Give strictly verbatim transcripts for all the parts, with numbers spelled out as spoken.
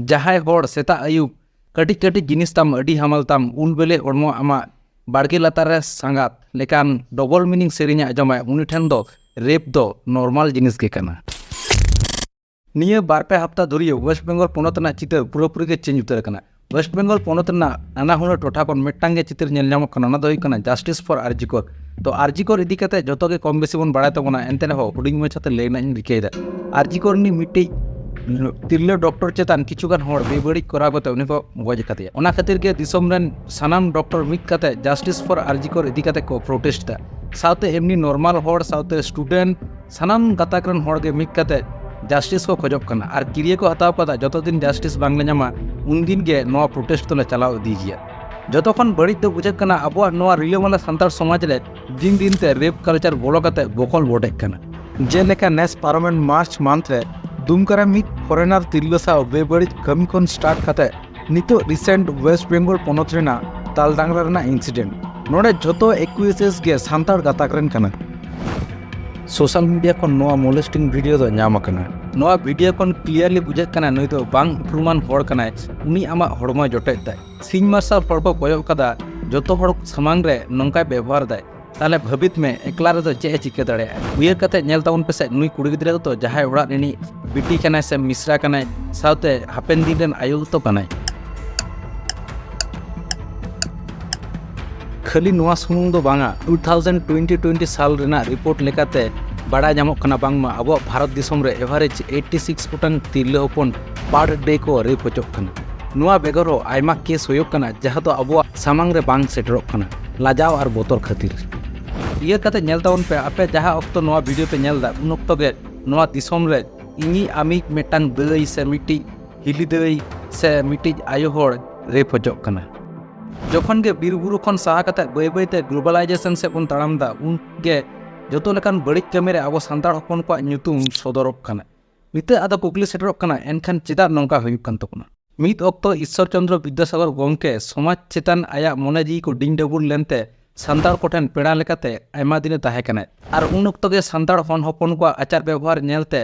ᱡᱟᱦᱟᱸᱭ ᱦᱚᱲ ᱥᱮᱛᱟᱜ ᱟᱹᱭᱩᱵ ᱠᱟᱹᱴᱤᱡ ᱠᱟᱹᱴᱤᱡ ᱡᱤᱱᱤᱥ ᱛᱟᱢ ᱟᱹᱰᱤ ᱦᱟᱢᱟᱞ ᱛᱟᱢ, ᱩᱞ ᱵᱮᱞᱮ ᱦᱚᱲᱢᱚ ᱟᱢᱟᱜ ᱵᱟᱲᱜᱮ ᱞᱟᱛᱟᱨ ᱨᱮ ᱥᱟᱸᱜᱟᱛ ᱞᱮᱠᱟᱱ ᱰᱚᱵᱚᱞ ᱢᱤᱱᱤᱝ ᱥᱮᱨᱮᱧ ᱮ ᱟᱸᱡᱚᱢᱟᱭ, ᱩᱱᱤ ᱴᱷᱮᱱ ᱫᱚ ᱨᱮᱯ ᱫᱚ ᱱᱚᱨᱢᱟᱞ ᱡᱤᱱᱤᱥ ᱜᱮ ᱠᱟᱱᱟ᱾ ᱱᱤᱭᱟᱹ ᱵᱟᱨ ᱯᱮ ᱦᱟᱯᱛᱟ ᱫᱷᱩᱨᱤᱭᱟᱹ ᱳᱭᱮᱥᱴ ᱵᱮᱝᱜᱚᱞ ᱯᱚᱱᱚᱛ ᱨᱮᱱᱟᱜ ᱪᱤᱛᱟᱹᱨ ᱯᱩᱨᱟᱹᱯᱩᱨᱤ ᱜᱮ ᱪᱮᱧᱡᱽ ᱩᱛᱟᱹᱨ ᱟᱠᱟᱱᱟ᱾ ᱳᱭᱮᱥᱴ ᱵᱮᱝᱜᱚᱞ ᱯᱚᱱᱚᱛ ᱨᱮᱱᱟᱜ ᱱᱟᱱᱟ ᱦᱩᱱᱟᱹᱨ ᱴᱚᱴᱷᱟ ᱠᱷᱚᱱ ᱢᱤᱫᱴᱟᱝ ᱜᱮ ᱪᱤᱛᱟᱹᱨ ᱧᱮᱞ ᱧᱟᱢᱚᱜ ᱠᱟᱱᱟ, ᱚᱱᱟ ᱫᱚ ᱦᱩᱭᱩᱜ ᱠᱟᱱᱟ ᱡᱟᱥᱴᱤᱥ ᱯᱷᱚᱨ ᱟᱨᱡᱤᱠᱚᱨ᱾ ᱛᱚ ᱟᱨᱡᱤᱠᱚᱨ ᱤᱫᱤ ᱠᱟᱛᱮ ᱡᱚᱛᱚ ᱜᱮ ᱠᱚᱢ ᱵᱮᱥᱤ ᱵᱚᱱ ᱵᱟᱲᱟᱭ ᱛᱟᱵᱚᱱᱟ, ᱮᱱᱛᱮ ᱨᱮᱦᱚᱸ ᱦᱩᱰᱤᱧ ᱢᱟᱪᱷᱟᱛᱮ ᱞᱟᱹᱭ ᱨᱮᱱᱟᱜ ᱤᱧ ᱨᱤᱠᱟᱹᱭᱮᱫᱟ᱾ ᱟᱨᱡᱤᱠᱚᱨ ᱨᱤᱱᱤᱡ ᱢᱤᱫᱴᱤᱡ ᱛᱤᱨᱞᱟᱹ ᱰᱚᱠᱴᱚᱨ ᱪᱮᱛᱟᱱ ᱠᱤᱪᱷᱩ ᱜᱟᱱ ᱦᱚᱲ ᱵᱮᱵᱟᱹᱲᱤᱡ ᱠᱚᱨᱟᱣ ᱠᱟᱛᱮ ᱩᱱᱤ ᱠᱚ ᱜᱚᱡ ᱟᱠᱟᱫᱮᱭᱟ᱾ ᱚᱱᱟ ᱠᱷᱟᱹᱛᱤᱨ ᱜᱮ ᱫᱤᱥᱚᱢ ᱨᱮᱱ ᱥᱟᱱᱟᱢ ᱰᱚᱠᱴᱚᱨ ᱢᱤᱫ ᱠᱟᱛᱮ ᱡᱟᱥᱴᱤᱥ ᱯᱷᱚᱨ ᱟᱨᱡᱤᱠᱚᱨ ᱤᱫᱤ ᱠᱟᱛᱮ ᱠᱚ ᱯᱨᱚᱴᱮᱥᱴ ᱮᱫᱟ᱾ ᱥᱟᱶᱛᱮ ᱮᱢᱱᱤ ᱱᱚᱨᱢᱟᱞ ᱦᱚᱲ ᱥᱟᱶᱛᱮ ᱥᱴᱩᱰᱮᱱᱴ ᱥᱟᱱᱟᱢ ᱜᱟᱛᱟᱠ ᱨᱮᱱ ᱦᱚᱲ ᱜᱮ ᱢᱤᱫ ᱠᱟᱛᱮ ᱡᱟᱥᱴᱤᱥ ᱠᱚ ᱠᱷᱚᱡᱚᱜ ᱠᱟᱱᱟ ᱟᱨ ᱠᱤᱨᱭᱟᱹ ᱠᱚ ᱦᱟᱛᱟᱣ ᱠᱟᱫᱟ, ᱡᱚᱛᱚ ᱫᱤᱱ ᱡᱟᱥᱴᱤᱥ ᱵᱟᱝᱞᱮ ᱧᱟᱢᱟ ᱩᱱᱫᱤᱱ ᱜᱮ ᱱᱚᱣᱟ ᱯᱨᱚᱴᱮᱥᱴ ᱫᱚᱞᱮ ᱪᱟᱞᱟᱣ ᱤᱫᱤ ᱜᱮᱭᱟ᱾ ᱡᱚᱛᱚ ᱠᱷᱚᱱ ᱵᱟᱹᱲᱤᱡ ᱫᱚ ᱵᱩᱡᱷᱟᱹᱜ ᱠᱟᱱᱟ ᱟᱵᱚᱣᱟᱜ ᱱᱚᱣᱟ ᱨᱤᱞᱟᱹᱢᱟᱞᱟ ᱥᱟᱱᱛᱟᱲ ᱥᱚᱢᱟᱡᱽ ᱨᱮ ᱫᱤᱱ ᱫᱤᱱ ᱛᱮ ᱨᱮᱯ ᱠᱟᱞᱪᱟᱨ ᱵᱚᱞᱚ ᱠᱟᱛᱮ ᱵᱚᱠᱚᱞ ᱵᱚᱰᱮᱜ ᱠᱟᱱᱟ᱾ ᱡᱮᱞᱮᱠᱟ ᱱᱮᱥ ᱯᱟᱨᱚᱢᱮᱱ ᱢᱟᱨᱪ ᱢᱟᱱᱛᱷ ᱨᱮ ᱫᱩᱢᱠᱟ ᱨᱮ ᱢᱤᱫ ᱯᱷᱚᱨᱮᱱᱟᱨ ᱛᱤᱨᱞᱟᱹ ᱥᱟᱶ ᱵᱮᱵᱟᱹᱲᱤᱡ ᱠᱟᱹᱢᱤ ᱠᱷᱚᱱ ᱥᱴᱟᱨᱴ ᱠᱟᱛᱮ ᱱᱤᱛᱚᱜ ᱨᱤᱥᱮᱱᱴ ᱳᱭᱮᱥᱴ ᱵᱮᱝᱜᱚᱞ ᱯᱚᱱᱚᱛ ᱨᱮᱱᱟᱜ ᱛᱟᱞᱰᱟᱝᱨᱟ ᱨᱮᱱᱟᱜ ᱤᱱᱥᱤᱰᱮᱱᱴ, ᱱᱚᱰᱮ ᱡᱷᱚᱛᱚ ᱮᱠᱩᱭᱮᱥᱮᱥ ᱜᱮ ᱥᱟᱱᱛᱟᱲ ᱜᱟᱛᱟᱠ ᱨᱮᱱ ᱠᱟᱱᱟ᱾ ᱥᱳᱥᱟᱞ ᱢᱤᱰᱤᱭᱟ ᱠᱷᱚᱱ ᱱᱚᱣᱟ ᱢᱚᱞᱮᱥᱴᱤᱝ ᱵᱷᱤᱰᱤᱭᱳ ᱫᱚ ᱧᱟᱢ ᱟᱠᱟᱱᱟ᱾ ᱱᱚᱣᱟ ᱵᱷᱤᱰᱤᱭᱳ ᱠᱷᱚᱱ ᱠᱞᱤᱭᱟᱨᱞᱤ ᱵᱩᱡᱷᱟᱹᱜ ᱠᱟᱱᱟ ᱱᱩᱭ ᱫᱚ ᱵᱟᱝ ᱩᱯᱨᱩᱢᱟᱱ ᱦᱚᱲ ᱠᱟᱱᱟᱭ, ᱩᱱᱤ ᱟᱢᱟᱜ ᱦᱚᱲᱢᱚᱭ ᱡᱚᱴᱮᱫ ᱫᱟᱭ᱾ ᱥᱤᱧ ᱢᱟᱨᱥᱟᱞ ᱦᱚᱲ ᱠᱚ ᱠᱚᱭᱚᱜ ᱠᱟᱫᱟ, ᱡᱚᱛᱚ ᱦᱚᱲ ᱥᱟᱢᱟᱝ ᱨᱮ ᱱᱚᱝᱠᱟᱭ ᱵᱮᱵᱚᱦᱟᱨ ᱫᱟᱭ, ᱛᱟᱦᱞᱮ ᱵᱷᱟᱹᱵᱤᱛ ᱢᱮ ᱮᱠᱞᱟ ᱨᱮᱫᱚ ᱪᱮᱫ ᱮ ᱪᱤᱠᱟᱹ ᱫᱟᱲᱮᱭᱟᱜᱼᱟ? ᱩᱭᱦᱟᱹᱨ ᱠᱟᱛᱮ ᱧᱮᱞ ᱛᱟᱵᱚᱱ ᱯᱮᱥᱮ ᱱᱩᱭ ᱠᱩᱲᱤ ᱜᱤᱫᱽᱨᱟᱹ ᱫᱚ ᱡᱟᱦᱟᱸᱭ ᱚᱲᱟᱜ ᱨᱤᱱᱤᱡ ᱵᱤᱴᱤ ᱠᱟᱱᱟᱭ ᱥᱮ ᱢᱤᱥᱨᱟ ᱠᱟᱱᱟᱭ, ᱥᱟᱶᱛᱮ ᱦᱟᱯᱮᱱ ᱫᱤᱱ ᱨᱮᱱ ᱟᱭᱳ ᱦᱚᱸᱛᱚ ᱠᱟᱱᱟᱭ᱾ ᱠᱷᱟᱹᱞᱤ ᱱᱚᱣᱟ ᱥᱩᱢᱩᱝ ᱫᱚ ᱵᱟᱝᱟ, ᱴᱩ ᱛᱷᱟᱣᱡᱮᱱᱰ ᱴᱩᱭᱮᱱᱴᱤ ᱴᱩᱭᱮᱱᱴᱤ ᱥᱟᱞ ᱨᱮᱱᱟᱜ ᱨᱤᱯᱳᱨᱴ ᱞᱮᱠᱟᱛᱮ ᱵᱟᱲᱟᱭ ᱧᱟᱢᱚᱜ ᱠᱟᱱᱟ ᱵᱟᱝᱢᱟ ᱟᱵᱚᱣᱟᱜ ᱵᱷᱟᱨᱚᱛ ᱫᱤᱥᱚᱢ ᱨᱮ ᱮᱵᱷᱟᱨᱮᱡᱽ ᱮᱭᱤᱴᱤ ᱥᱤᱠᱥ ᱜᱚᱴᱟᱝ ᱛᱤᱨᱞᱟᱹ ᱦᱚᱯᱚᱱ ᱯᱟᱨ ᱰᱮ ᱠᱚ ᱨᱮᱯ ᱦᱚᱪᱚᱜ ᱠᱟᱱᱟ᱾ ᱱᱚᱣᱟ ᱵᱮᱜᱚᱨ ᱦᱚᱸ ᱟᱭᱢᱟ ᱠᱮᱥ ᱦᱩᱭᱩᱜ ᱠᱟᱱᱟ ᱡᱟᱦᱟᱸ ᱫᱚ ᱟᱵᱚᱣᱟᱜ ᱥᱟᱢᱟᱝ ᱨᱮ ᱵᱟᱝ ᱥᱮᱴᱮᱨᱚᱜ ᱠᱟᱱᱟ, ᱞᱟᱡᱟᱣ ᱟᱨ ᱵᱚᱛᱚᱨ ᱠᱷᱟᱹᱛᱤᱨ᱾ ᱩᱭᱦᱟᱹᱨ ᱠᱟᱛᱮ ᱧᱮᱞ ᱛᱟᱵᱚᱱ ᱯᱮ, ᱟᱯᱮ ᱡᱟᱦᱟᱸ ᱚᱠᱛᱚ ᱱᱚᱣᱟ ᱵᱷᱤᱰᱤᱭᱳ ᱯᱮ ᱧᱮᱞ ᱮᱫᱟ, ᱩᱱ ᱚᱠᱛᱚ ᱜᱮ ᱱᱚᱣᱟ ᱫᱤᱥᱚᱢ ᱨᱮ ᱤᱧᱤᱡ ᱟᱢᱤᱡ ᱢᱤᱫᱴᱟᱝ ᱫᱟᱹᱭ ᱥᱮ ᱢᱤᱫᱴᱤᱡ ᱦᱤᱞᱤ ᱫᱟᱹᱭ ᱥᱮ ᱢᱤᱫᱴᱤᱡ ᱟᱭᱳ ᱦᱚᱲ ᱨᱮᱯ ᱦᱚᱪᱚᱜ ᱠᱟᱱᱟ᱾ ᱡᱚᱠᱷᱚᱱ ᱜᱮ ᱵᱤᱨ ᱵᱩᱨᱩ ᱠᱷᱚᱱ ᱥᱟᱦᱟ ᱠᱟᱛᱮ ᱵᱟᱹᱭ ᱵᱟᱹᱭ ᱛᱮ ᱜᱞᱳᱵᱟᱞᱟᱭᱡᱮᱥᱚᱱ ᱥᱮᱫ ᱵᱚᱱ ᱛᱟᱲᱟᱢ ᱮᱫᱟ, ᱩᱱ ᱜᱮ ᱡᱚᱛᱚ ᱞᱮᱠᱟᱱ ᱵᱟᱹᱲᱤᱡ ᱠᱟᱹᱢᱤ ᱨᱮ ᱟᱵᱚ ᱥᱟᱱᱛᱟᱲ ᱦᱚᱯᱚᱱ ᱠᱚᱣᱟᱜ ᱧᱩᱛᱩᱢ ᱥᱚᱫᱚᱨᱚᱜ ᱠᱟᱱᱟ᱾ ᱱᱤᱛᱚᱜ ᱟᱫᱚ ᱠᱩᱠᱞᱤ ᱥᱮᱴᱮᱨᱚᱜ ᱠᱟᱱᱟ, ᱮᱱᱠᱷᱟᱱ ᱪᱮᱫᱟᱜ ᱱᱚᱝᱠᱟ ᱦᱩᱭᱩᱜ ᱠᱟᱱ ᱛᱟᱵᱚᱱᱟ? ᱢᱤᱫ ᱚᱠᱛᱚ ᱤᱥᱥᱚᱨ ᱪᱚᱱᱫᱨᱚ ᱵᱤᱫᱽᱫᱟᱥᱟᱜᱚᱨ ᱜᱚᱢᱠᱮ ᱥᱚᱢᱟᱡᱽ ᱪᱮᱛᱟᱱ ᱟᱭᱟᱜ ᱢᱚᱱᱮ ᱡᱤᱣᱤ ᱠᱚ ᱰᱤᱧ ᱰᱟᱹᱵᱩᱨ ᱞᱮᱱᱛᱮ ᱥᱟᱱᱛᱟᱲ ᱠᱚᱴᱷᱮᱱ ᱯᱮᱲᱟ ᱞᱮᱠᱟᱛᱮ ᱟᱭᱢᱟ ᱫᱤᱱᱮ ᱛᱟᱦᱮᱸ ᱠᱟᱱᱟᱭ᱾ ᱟᱨ ᱩᱱ ᱚᱠᱛᱚ ᱜᱮ ᱥᱟᱱᱛᱟᱲ ᱦᱚᱱ ᱦᱚᱯᱚᱱ ᱠᱚᱣᱟᱜ ᱟᱪᱟᱨ ᱵᱮᱵᱚᱦᱟᱨ ᱧᱮᱞᱛᱮ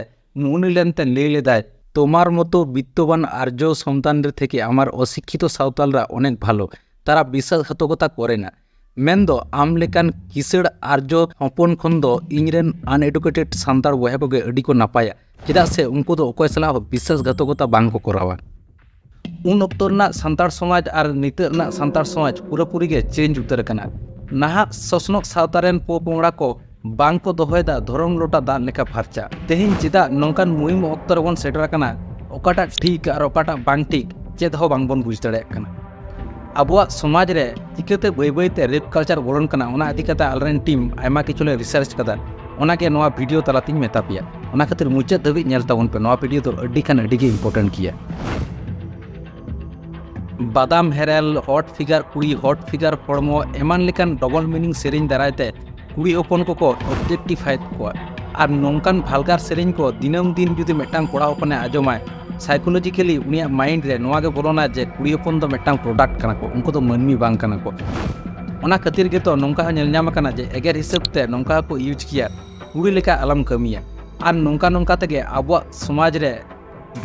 ᱩᱱᱤ ᱞᱮᱱᱛᱮ ᱞᱟᱹᱭ ᱞᱮᱫᱟᱭ, তোমার মতো বিত্তবান আর্য সন্তানদের থেকে আমার অশিক্ষিত সাঁওতালরা অনেক ভালো, তারা বিশ্বাসঘাতকতা করে না। মেনᱫᱚ ᱟᱢ ᱞᱮᱠᱟᱱ ᱠᱤᱥᱟᱹᱬ ᱟᱨᱡᱚ ᱦᱚᱯᱚᱱ ᱠᱷᱚᱱ ᱫᱚ ᱤᱧᱨᱮᱱ ᱟᱱᱮᱰᱩᱠᱮᱴᱮᱰ ᱥᱟᱱᱛᱟᱲ ᱵᱚᱭᱦᱟ ᱠᱚᱜᱮ ᱟᱹᱰᱤ ᱠᱚ ᱱᱟᱯᱟᱭᱟ, ᱪᱮᱫᱟᱜ ᱥᱮ ᱩᱱᱠᱩ ᱫᱚ ᱚᱠᱚᱭ ᱥᱟᱞᱟᱜ ᱦᱚᱸ ᱵᱤᱥᱥᱟᱥᱜᱷᱟᱛᱚᱠᱚᱛᱟ ᱵᱟᱝ ᱠᱚ ᱠᱚᱨᱟᱣᱟ᱾ ᱩᱱ ᱚᱠᱛᱚ ᱨᱮᱱᱟᱜ ᱥᱟᱱᱛᱟᱲ ᱥᱚᱢᱟᱡᱽ ᱟᱨ ᱱᱤᱛᱚᱜ ᱨᱮᱱᱟᱜ ᱥᱟᱱᱛᱟᱲ ᱥᱚᱢᱟᱡᱽ ᱯᱩᱨᱟᱹᱯᱩᱨᱤ ᱜᱮ ᱪᱮᱧᱡᱽ ᱩᱛᱟᱹᱨ ᱟᱠᱟᱱᱟ᱾ ᱱᱟᱦᱟᱜ ᱥᱚᱥᱱᱚᱜ ᱥᱟᱶᱛᱟ ᱨᱮᱱ ᱯᱚᱼᱯᱚᱝᱲᱟ ᱠᱚ ᱵᱟᱝ ᱠᱚ ᱫᱚᱦᱚᱭᱮᱫᱟ ᱫᱷᱚᱨᱚᱢ ᱞᱚᱴᱟ ᱫᱟᱜ ᱞᱮᱠᱟ ᱯᱷᱟᱨᱪᱟ᱾ ᱛᱮᱦᱮᱧ ᱪᱮᱫᱟᱜ ᱱᱚᱝᱠᱟᱱ ᱢᱩᱦᱤᱢ ᱚᱠᱛᱚ ᱨᱮᱵᱚᱱ ᱥᱮᱴᱮᱨ ᱟᱠᱟᱱᱟ, ᱚᱠᱟᱴᱟᱜ ᱴᱷᱤᱠ ᱟᱨ ᱚᱠᱟᱴᱟᱜ ᱵᱟᱝ ᱴᱷᱤᱠ ᱪᱮᱫ ᱦᱚᱸ ᱵᱟᱝᱵᱚᱱ ᱵᱩᱡᱽ ᱫᱟᱲᱮᱭᱟᱜ ᱠᱟᱱᱟ᱾ ᱟᱵᱚᱣᱟᱜ ᱥᱚᱢᱟᱡᱽ ᱨᱮ ᱪᱤᱠᱟᱹᱛᱮ ᱵᱟᱹᱭ ᱵᱟᱹᱭᱛᱮ ᱨᱮᱯ ᱠᱟᱞᱪᱟᱨ ᱵᱚᱞᱚᱱ ᱠᱟᱱᱟ, ᱚᱱᱟ ᱤᱫᱤ ᱠᱟᱛᱮ ᱟᱞᱮᱨᱮᱱ ᱴᱤᱢ ᱟᱭᱢᱟ ᱠᱤᱪᱷᱩ ᱞᱮ ᱨᱤᱥᱟᱨᱪ ᱠᱟᱫᱟ, ᱚᱱᱟᱜᱮ ᱱᱚᱣᱟ ᱵᱷᱤᱰᱤᱭᱳ ᱛᱟᱞᱟᱛᱤᱧ ᱢᱮᱛᱟ ᱯᱮᱭᱟ᱾ ᱚᱱᱟ ᱠᱷᱟᱹᱛᱤᱨ ᱢᱩᱪᱟᱹᱫ ᱫᱷᱟᱹᱵᱤᱡ ᱧᱮᱞ ᱛᱟᱵᱚᱱ ᱯᱮ, ᱱᱚᱣᱟ ᱵᱷᱤᱰᱤᱭᱳ ᱫᱚ ᱟᱹᱰᱤ ᱠᱷᱟᱱ ᱟᱹᱰᱤ ᱜᱮ ᱤᱢᱯᱚᱨᱴᱮᱱᱴ ᱜᱮᱭᱟ᱾ ᱵᱟᱫᱟᱢ ᱦᱮᱨᱮᱞ, ᱦᱚᱴ ᱯᱷᱤᱜᱟᱨ ᱠᱩᱲᱤ, ᱦᱚᱴ ᱯᱷᱤᱜᱟᱨ ᱦᱚᱲᱢᱚ ᱮᱢᱟᱱ ᱞᱮᱠᱟᱱ ᱰᱚᱵᱚᱞ ᱢᱤᱱᱤᱝ ᱥᱮᱨᱮᱧ ᱫᱟᱨᱟᱭ ᱛᱮ ᱠᱩᱲᱤ ᱦᱚᱯᱚᱱ ᱠᱚᱠᱚ ᱚᱵᱡᱮᱠᱴᱤᱯᱷᱟᱭᱮᱫ ᱠᱚᱣᱟ᱾ ᱟᱨ ᱱᱚᱝᱠᱟᱱ ᱵᱷᱟᱞᱜᱟᱨ ᱥᱮᱨᱮᱧ ᱠᱚ ᱫᱤᱱᱟᱹᱢ ᱫᱤᱱ ᱡᱩᱫᱤ ᱢᱤᱫᱴᱟᱝ ᱠᱚᱲᱟ ᱦᱚᱯᱚᱱᱮ ᱟᱸᱡᱚᱢᱟᱭ, ᱥᱟᱭᱠᱳᱞᱚᱡᱤᱠᱮᱞᱤ ᱩᱱᱤᱭᱟᱜ ᱢᱟᱭᱤᱱᱰ ᱨᱮ ᱱᱚᱣᱟ ᱜᱮ ᱵᱚᱞᱚᱱᱟ ᱡᱮ ᱠᱩᱲᱤ ᱦᱚᱯᱚᱱ ᱫᱚ ᱢᱤᱫᱴᱟᱝ ᱯᱨᱚᱰᱟᱠᱴ ᱠᱟᱱᱟ ᱠᱚ, ᱩᱱᱠᱩ ᱫᱚ ᱢᱟᱹᱱᱢᱤ ᱵᱟᱝ ᱠᱟᱱᱟ ᱠᱚ᱾ ᱚᱱᱟ ᱠᱷᱟᱹᱛᱤᱨ ᱜᱮᱛᱚ ᱱᱚᱝᱠᱟ ᱦᱚᱸ ᱧᱮᱞ ᱧᱟᱢ ᱟᱠᱟᱱᱟ ᱡᱮ ᱮᱜᱮᱨ ᱦᱤᱥᱟᱹᱵ ᱛᱮ ᱱᱚᱝᱠᱟ ᱦᱚᱸᱠᱚ ᱤᱭᱩᱡᱽ ᱜᱮᱭᱟ, ᱠᱩᱲᱤ ᱞᱮᱠᱟ ᱟᱞᱚᱢ ᱠᱟᱹᱢᱤᱭᱟ᱾ ᱟᱨ ᱱᱚᱝᱠᱟ ᱱᱚᱝᱠᱟ ᱛᱮᱜᱮ ᱟᱵᱚᱣᱟᱜ ᱥᱚᱢᱟᱡᱽ ᱨᱮ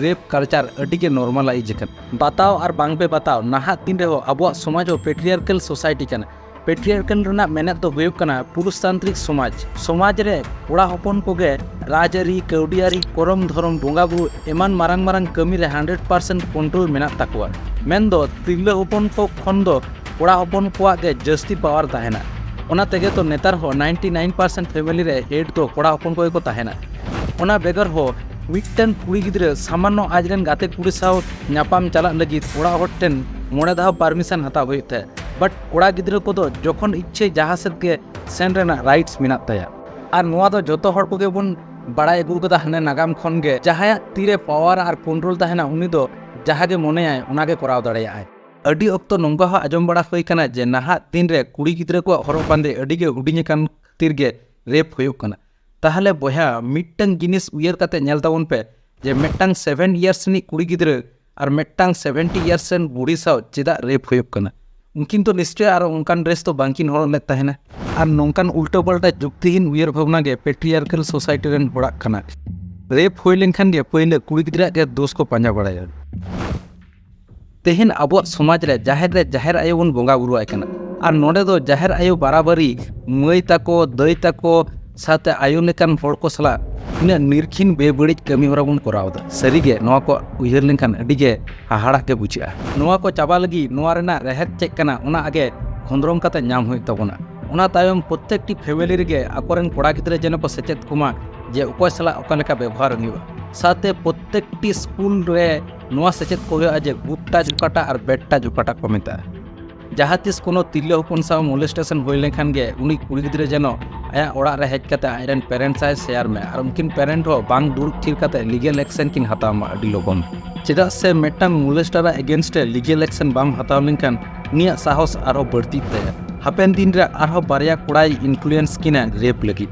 ᱨᱮᱯ ᱠᱟᱞᱪᱟᱨ ᱟᱹᱰᱤ ᱜᱮ ᱱᱚᱨᱢᱟᱞᱟᱭᱤᱡᱽ ᱟᱠᱟᱱᱟ᱾ ᱵᱟᱛᱟᱣ ᱟᱨ ᱵᱟᱝ ᱯᱮ ᱵᱟᱛᱟᱣ, ᱱᱟᱦᱟᱜ ᱫᱤᱱ ᱨᱮᱦᱚᱸ ᱟᱵᱚᱣᱟᱜ ᱥᱚᱢᱟᱡᱽ ᱦᱚᱸ ᱯᱮᱴᱨᱤᱭᱟᱨᱠᱟᱞ ᱥᱳᱥᱟᱭᱴᱤ ᱠᱟᱱᱟ᱾ ᱯᱮᱴᱨᱤᱭᱟᱨᱠᱟᱞ ᱨᱮᱱᱟᱜ ᱢᱮᱱᱮᱫ ᱫᱚ ᱦᱩᱭᱩᱜ ᱠᱟᱱᱟ ᱯᱩᱨᱩᱥᱛᱟᱱᱛᱨᱤᱠ ᱥᱚᱢᱟᱡᱽ᱾ ᱥᱚᱢᱟᱡᱽ ᱨᱮ ᱠᱚᱲᱟ ᱦᱚᱯᱚᱱ ᱠᱚᱜᱮ ᱨᱟᱡᱽᱟᱹᱨᱤ, ᱠᱟᱹᱣᱰᱤᱭᱟᱹᱨᱤ, ᱠᱚᱨᱚᱢ ᱫᱷᱚᱨᱚᱢ, ᱵᱚᱸᱜᱟ ᱵᱩᱨᱩ ᱮᱢᱟᱱ ᱢᱟᱨᱟᱝ ᱢᱟᱨᱟᱝ ᱠᱟᱹᱢᱤ ᱨᱮ ᱦᱟᱱᱰᱨᱮᱰ ᱯᱟᱨᱥᱮᱱᱴ ᱠᱚᱱᱴᱨᱳᱞ ᱢᱮᱱᱟᱜ ᱛᱟᱠᱚᱣᱟ᱾ ᱢᱮᱱᱫᱚ ᱛᱤᱨᱞᱟᱹ ᱦᱚᱯᱚᱱ ᱠᱚ ᱠᱷᱚᱱ ᱫᱚ ᱠᱚᱲᱟ ᱦᱚᱯᱚᱱ ᱠᱚᱣᱟᱜ ᱜᱮ ᱡᱟᱹᱥᱛᱤ ᱯᱟᱣᱟᱨ ᱛᱟᱦᱮᱱᱟ᱾ ᱚᱱᱟ ᱛᱮᱜᱮ ᱛᱚ ᱱᱮᱛᱟᱨ ᱦᱚᱸ ᱱᱟᱭᱤᱱᱴᱤ ᱱᱟᱭᱤᱱ ᱯᱟᱨᱥᱮᱱᱴ ᱯᱷᱮᱢᱮᱞᱤ ᱨᱮ ᱦᱮᱰ ᱫᱚ ᱠᱚᱲᱟ ᱦᱚᱯᱚᱱ ᱠᱚᱜᱮ ᱠᱚ ᱛᱟᱦᱮᱱᱟ᱾ ᱚᱱᱟ ᱵᱮᱜᱚᱨ ᱦᱚᱸ ᱢᱤᱫᱴᱮᱱ ᱠᱩᱲᱤ ᱜᱤᱫᱽᱨᱟᱹ ᱥᱟᱢᱟᱱᱱᱚ ᱟᱡ ᱨᱮᱱ ᱜᱟᱛᱮ ᱠᱩᱲᱤ ᱥᱟᱶ ᱧᱟᱯᱟᱢ ᱪᱟᱞᱟᱜ ᱞᱟᱹᱜᱤᱫ ᱚᱲᱟᱜ ᱦᱚᱲ ᱴᱷᱮᱱ ᱢᱚᱬᱮ ᱫᱷᱟᱣ ᱯᱟᱨᱢᱤᱥᱚᱱ ᱦᱟᱛᱟᱣ ᱦᱩᱭᱩᱜ ᱛᱟᱭᱟ᱾ ᱵᱟᱴ ᱠᱚᱲᱟ ᱜᱤᱫᱽᱨᱟᱹ ᱠᱚᱫᱚ ᱡᱚᱠᱷᱚᱱ ᱤᱪᱪᱷᱟᱹ ᱡᱟᱦᱟᱸ ᱥᱮᱫ ᱜᱮ ᱥᱮᱱ ᱨᱮᱱᱟᱜ ᱨᱟᱭᱤᱴᱥ ᱢᱮᱱᱟᱜ ᱛᱟᱭᱟ᱾ ᱟᱨ ᱱᱚᱣᱟ ᱫᱚ ᱡᱚᱛᱚ ᱦᱚᱲ ᱠᱚᱜᱮ ᱵᱚᱱ ᱵᱟᱲᱟᱭ ᱟᱹᱜᱩ ᱠᱟᱫᱟ ᱦᱟᱱᱮ ᱱᱟᱜᱟᱢ ᱠᱷᱚᱱ ᱜᱮ, ᱡᱟᱦᱟᱸᱭᱟᱜ ᱛᱤᱨᱮ ᱯᱟᱣᱟᱨ ᱟᱨ ᱠᱚᱱᱴᱨᱳᱞ ᱛᱟᱦᱮᱱᱟ, ᱩᱱᱤ ᱫᱚ ᱡᱟᱦᱟᱸ ᱜᱮ ᱢᱚᱱᱮᱭᱟᱭ ᱚᱱᱟ ᱜᱮ ᱠᱚᱨᱟᱣ ᱫᱟᱲᱮᱭᱟᱜᱼᱟᱭ᱾ ᱟᱹᱰᱤ ᱚᱠᱛᱚ ᱱᱚᱝᱠᱟ ᱦᱚᱸ ᱟᱸᱡᱚᱢ ᱵᱟᱲᱟ ᱦᱩᱭ ᱠᱟᱱᱟ ᱡᱮ ᱱᱟᱦᱟᱜ ᱫᱤᱱ ᱨᱮ ᱠᱩᱲᱤ ᱜᱤᱫᱽᱨᱟᱹ ᱠᱚᱣᱟᱜ ᱦᱚᱨᱚᱜ ᱵᱟᱸᱫᱮ ᱟᱹᱰᱤ ᱜᱮ ᱦᱩᱰᱤᱧ ᱟᱠᱟᱱ ᱠᱷᱟᱹᱛᱤᱨ ᱜᱮ ᱨᱮᱯ ᱦᱩᱭᱩᱜ ᱠᱟᱱᱟ᱾ ᱛᱟᱦᱚᱞᱮ ᱵᱚᱭᱦᱟ, ᱢᱤᱫᱴᱟᱝ ᱡᱤᱱᱤᱥ ᱩᱭᱦᱟᱹᱨ ᱠᱟᱛᱮ ᱧᱮᱞ ᱛᱟᱵᱚᱱ ᱯᱮ ᱡᱮ ᱢᱤᱫᱴᱟᱝ ᱥᱮᱵᱷᱮᱱ ᱤᱭᱟᱨᱥ ᱨᱤᱱᱤᱡ ᱠᱩᱲᱤ ᱜᱤᱫᱽᱨᱟᱹ ᱟᱨ ᱢᱤᱫᱴᱟᱝ ᱥᱮᱵᱷᱮᱱᱴᱤ ᱤᱭᱟᱨᱥ ᱨᱮᱱ ᱵᱩᱲᱦᱤ ᱥᱟᱶ ᱪᱮᱫᱟᱜ ᱨᱮᱯ ᱦᱩᱭᱩᱜ ᱠᱟᱱᱟ? ᱩᱱᱠᱤᱱ ᱫᱚ ᱱᱤᱥᱪᱚᱭ ᱟᱨ ᱚᱱᱠᱟᱱ ᱰᱨᱮᱥ ᱫᱚ ᱵᱟᱝᱠᱤᱱ ᱦᱚᱨᱚᱜ ᱞᱮᱫ ᱛᱟᱦᱮᱱᱟ᱾ ᱟᱨ ᱱᱚᱝᱠᱟᱱ ᱩᱞᱴᱟᱹ ᱯᱟᱞᱴᱟ ᱡᱩᱠᱛᱤᱦᱤᱱ ᱩᱭᱦᱟᱹᱨ ᱵᱷᱟᱵᱽᱱᱟ ᱜᱮ ᱯᱮᱴᱨᱤᱭᱟᱨᱠᱟᱞ ᱥᱳᱥᱟᱭᱴᱤ ᱨᱮᱱ ᱦᱚᱲᱟᱜ ᱠᱟᱱᱟ᱾ ᱨᱮᱯ ᱦᱩᱭ ᱞᱮᱱᱠᱷᱟᱱ ᱜᱮ ᱯᱟᱹᱭᱞᱟᱹ ᱠᱩᱲᱤ ᱜᱤᱫᱽᱨᱟᱹ ᱜᱮ ᱫᱳᱥ ᱠᱚ ᱯᱟᱸᱡᱟ ᱵᱟᱲᱟᱭᱟ᱾ ᱛᱮᱦᱮᱧ ᱟᱵᱚᱣᱟᱜ ᱥᱚᱢᱟᱡᱽ ᱨᱮ ᱡᱟᱦᱮᱨ ᱨᱮ ᱡᱟᱦᱮᱨ ᱟᱭᱳ ᱵᱚᱱ ᱵᱚᱸᱜᱟ ᱵᱩᱨᱩᱣᱟᱭ ᱠᱟᱱᱟ, ᱟᱨ ᱱᱚᱰᱮ ᱫᱚ ᱡᱟᱦᱮᱨ ᱟᱭᱳ ᱵᱟᱨᱟᱵᱟᱨᱤ ᱢᱟᱹᱭ ᱛᱟᱠᱚ, ᱫᱟᱹᱭ ᱛᱟᱠᱚ ᱥᱟᱶᱛᱮ ᱟᱭᱳ ᱞᱮᱠᱟᱱ ᱦᱚᱲ ᱠᱚ ᱥᱟᱞᱟᱜ ᱛᱤᱱᱟᱹᱜ ᱱᱤᱨᱠᱷᱤᱱ ᱵᱮᱵᱟᱹᱲᱤᱡ ᱠᱟᱹᱢᱤ ᱦᱚᱨᱟ ᱵᱚᱱ ᱠᱚᱨᱟᱣ ᱮᱫᱟ᱾ ᱥᱟᱹᱨᱤᱜᱮ ᱱᱚᱣᱟ ᱠᱚ ᱩᱭᱦᱟᱹᱨ ᱞᱮᱱᱠᱷᱟᱱ ᱟᱹᱰᱤ ᱜᱮ ᱦᱟᱦᱟᱲᱟᱜ ᱜᱮ ᱵᱩᱡᱷᱟᱹᱜᱼᱟ᱾ ᱱᱚᱣᱟ ᱠᱚ ᱪᱟᱵᱟ ᱞᱟᱹᱜᱤᱫ ᱱᱚᱣᱟ ᱨᱮᱱᱟᱜ ᱨᱮᱦᱮᱫ ᱪᱮᱫ ᱠᱟᱱᱟ, ᱚᱱᱟ ᱟᱜᱮ ᱠᱷᱚᱸᱫᱽᱨᱚᱝ ᱠᱟᱛᱮ ᱧᱟᱢ ᱦᱩᱭᱩᱜ ᱛᱟᱵᱚᱱᱟ᱾ ᱚᱱᱟ ᱛᱟᱭᱚᱢ ᱯᱨᱚᱛᱮᱠᱴᱤ ᱯᱷᱮᱢᱮᱞᱤ ᱨᱮᱜᱮ ᱟᱠᱚᱨᱮᱱ ᱠᱚᱲᱟ ᱜᱤᱫᱽᱨᱟᱹ ᱡᱮᱱᱚ ᱠᱚ ᱥᱮᱪᱮᱫ ᱠᱚᱢᱟ ᱡᱮ ᱚᱠᱚᱭ ᱥᱟᱞᱟᱜ ᱚᱠᱟ ᱞᱮᱠᱟ ᱵᱮᱵᱚᱦᱟᱨ ᱦᱩᱭᱩᱜᱼᱟ᱾ ᱥᱟᱶᱛᱮ ᱯᱨᱚᱛᱮᱠᱴᱤ ᱥᱠᱩᱞ ᱨᱮ ᱱᱚᱣᱟ ᱥᱮᱪᱮᱫ ᱠᱚ ᱦᱩᱭᱩᱜᱼᱟ ᱡᱮ good touch ᱚᱠᱟᱴᱟᱜ ᱟᱨ bad touch ᱚᱠᱟᱴᱟᱜ ᱠᱚ ᱢᱮᱛᱟᱜᱼᱟ᱾ ᱡᱟᱦᱟᱸ ᱛᱤᱥ ᱠᱳᱱᱳ ᱛᱤᱨᱞᱟᱹ ᱦᱚᱯᱚᱱ ᱥᱟᱶ ᱢᱚᱞᱮᱥᱴᱮᱥᱚᱱ ᱦᱩᱭ ᱞᱮᱱᱠᱷᱟᱱ ᱜᱮ ᱩᱱᱤ ᱠᱩᱲᱤ ᱜᱤᱫᱽᱨᱟᱹ ᱡᱮᱱᱚ ᱟᱭᱟᱜ ᱚᱲᱟᱜ ᱨᱮ ᱦᱮᱡ ᱠᱟᱛᱮ ᱟᱡᱨᱮᱱ ᱯᱮᱨᱮᱱᱴᱥ ᱟᱭ ᱥᱮᱭᱟᱨ ᱢᱮ, ᱟᱨ ᱩᱱᱠᱤᱱ ᱯᱮᱨᱮᱱᱴ ᱦᱚᱸ ᱵᱟᱝ ᱫᱩᱲᱩᱵ ᱛᱷᱤᱨ ᱠᱟᱛᱮ ᱞᱤᱜᱮᱞ ᱮᱠᱥᱮᱱ ᱠᱤᱱ ᱦᱟᱛᱟᱣ ᱢᱟ ᱟᱹᱰᱤ ᱞᱚᱜᱚᱱ᱾ ᱪᱮᱫᱟᱜ ᱥᱮ ᱢᱤᱫᱴᱟᱝ ᱢᱚᱞᱮᱥᱴᱟᱨᱟᱜ ᱮᱜᱮᱱᱥᱴ ᱨᱮ ᱞᱤᱜᱮᱞ ᱮᱠᱥᱮᱱ ᱵᱟᱢ ᱦᱟᱛᱟᱣ ᱞᱮᱱᱠᱷᱟᱱ ᱩᱱᱤᱭᱟᱜ ᱥᱟᱦᱚᱥ ᱟᱨᱦᱚᱸ ᱵᱟᱹᱲᱛᱤᱜ ᱛᱟᱭᱟ᱾ ᱦᱟᱯᱮᱱ ᱫᱤᱱ ᱨᱮ ᱟᱨᱦᱚᱸ ᱵᱟᱨᱭᱟ ᱠᱚᱲᱟᱭ ᱤᱱᱯᱷᱞᱩᱭᱮᱱᱥ ᱠᱤᱱᱟ ᱨᱮᱯ ᱞᱟᱹᱜᱤᱫ᱾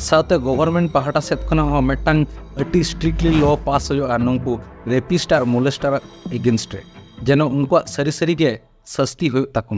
ᱥᱟᱶᱛᱮ ᱜᱚᱵᱷᱚᱨᱢᱮᱱᱴ ᱯᱟᱦᱴᱟ ᱥᱮᱫ ᱠᱷᱚᱱᱟᱜ ᱦᱚᱸ ᱢᱤᱫᱴᱟᱝ ᱟᱹᱰᱤ ᱥᱴᱨᱤᱠᱴᱞᱤ ᱞᱚ ᱯᱟᱥ ᱦᱩᱭᱩᱜᱼᱟ ᱱᱩᱝᱠᱩ ᱨᱮᱯᱤᱥᱴ ᱟᱨ ᱢᱚᱞᱮᱥᱴᱟᱨ ᱮᱜᱮᱱᱥᱴ ᱨᱮ, ᱡᱮᱱᱚ ᱩᱱᱠᱩᱣᱟᱜ ᱥᱟᱹᱨᱤ ᱥᱟᱹᱨᱤ ᱜᱮ ᱥᱟᱹᱥᱛᱤ ᱦᱩᱭᱩᱜ ᱛᱟᱠᱚ ᱢᱟ᱾